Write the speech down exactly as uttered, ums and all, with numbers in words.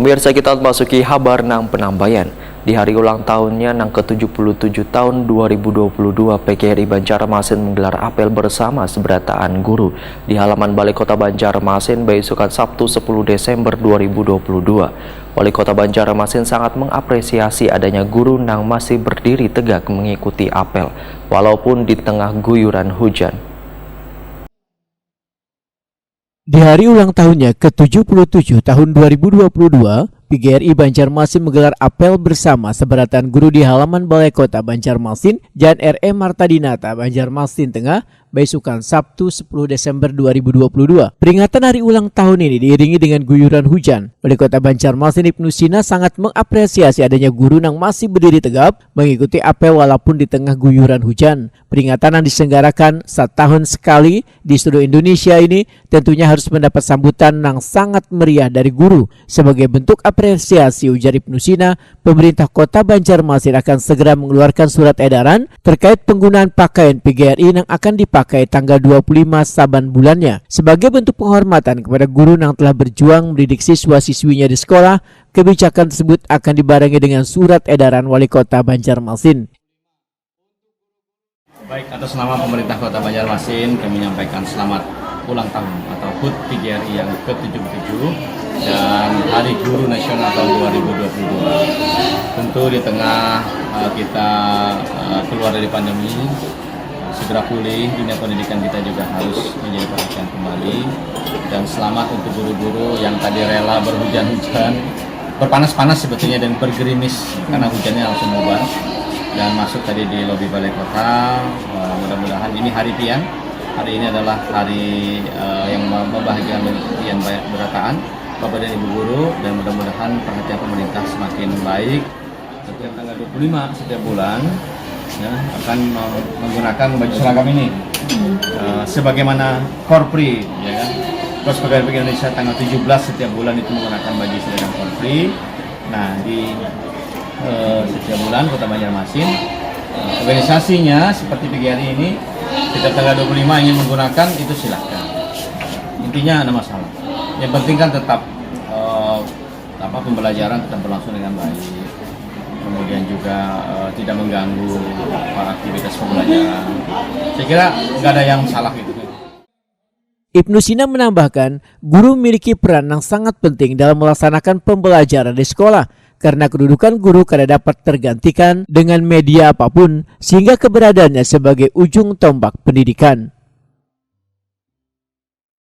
Pemirsa, kita masuki habar nang penambayan. Di hari ulang tahunnya nang ketujuh puluh tujuh tahun dua ribu dua puluh dua, P G R I Banjarmasin menggelar apel bersama seberataan guru di halaman Balai Kota Banjarmasin, baisukan Sabtu sepuluh Desember dua ribu dua puluh dua. Wali Kota Banjarmasin sangat mengapresiasi adanya guru nang masih berdiri tegak mengikuti apel, walaupun di tengah guyuran hujan. Di hari ulang tahunnya ketujuh puluh tujuh tahun dua ribu dua puluh dua, P G R I Banjarmasin menggelar apel bersama seberatan guru di halaman Balai Kota Banjarmasin, Jalan R E Marta Dinata, Banjarmasin Tengah, baisukan Sabtu sepuluh Desember dua ribu dua puluh dua. Peringatan hari ulang tahun ini diiringi dengan guyuran hujan. Wali Kota Banjarmasin, Ibnu Sina, sangat mengapresiasi adanya guru nang masih berdiri tegap mengikuti apel walaupun di tengah guyuran hujan. Peringatan yang diselenggarakan setahun sekali di seluruh Indonesia ini tentunya harus mendapat sambutan yang sangat meriah dari guru. Sebagai bentuk apresiasi, ujar Ibnu Sina, pemerintah Kota Banjarmasin akan segera mengeluarkan surat edaran terkait penggunaan pakaian P G R I yang akan dipakai tanggal dua puluh lima saban bulannya. Sebagai bentuk penghormatan kepada guru yang telah berjuang mendidik siswa-siswinya di sekolah, kebijakan tersebut akan dibarengi dengan surat edaran Wali Kota Banjarmasin. Baik, atas nama pemerintah Kota Banjarmasin, kami menyampaikan selamat ulang tahun atau HUT P G R I yang ketujuh puluh tujuh dan Hari Guru Nasional tahun dua ribu dua puluh dua. Tentu di tengah, eh, kita, eh, keluar dari pandemi, segera pulih, dunia pendidikan kita juga harus menjadi perhatian kembali. Dan selamat untuk guru-guru yang tadi rela berhujan-hujan, berpanas-panas sebetulnya, dan bergerimis karena hujannya langsung lebat dan masuk tadi di lobi Balai Kota. Eh, mudah-mudahan ini hari pian. Hari ini adalah hari, eh, yang mem-, membahagiakan bagi pian banyak berataan, Bapak dan Ibu guru, dan mudah-mudahan perhatian pemerintah semakin baik. Setiap tanggal dua puluh lima setiap bulan, ya, akan mem-, menggunakan baju seragam ini. Eh, sebagaimana Korpri, ya kan? Kos Pegawai Republik Indonesia tanggal tujuh belas setiap bulan itu menggunakan baju seragam Korpri. Nah, di, eh, setiap bulan Kota Banjarmasin, eh, organisasinya seperti P G R I ini, setiap tanggal dua puluh lima ingin menggunakan, itu silahkan. Intinya ada masalah. Yang penting kan tetap, eh, apa, pembelajaran tetap berlangsung dengan baik. Kemudian juga, eh, tidak mengganggu para aktivitas pembelajaran. Saya kira nggak ada yang salah gitu. Ibnu Sina menambahkan, guru memiliki peran yang sangat penting dalam melaksanakan pembelajaran di sekolah, karena kedudukan guru kada dapat tergantikan dengan media apapun, sehingga keberadaannya sebagai ujung tombak pendidikan.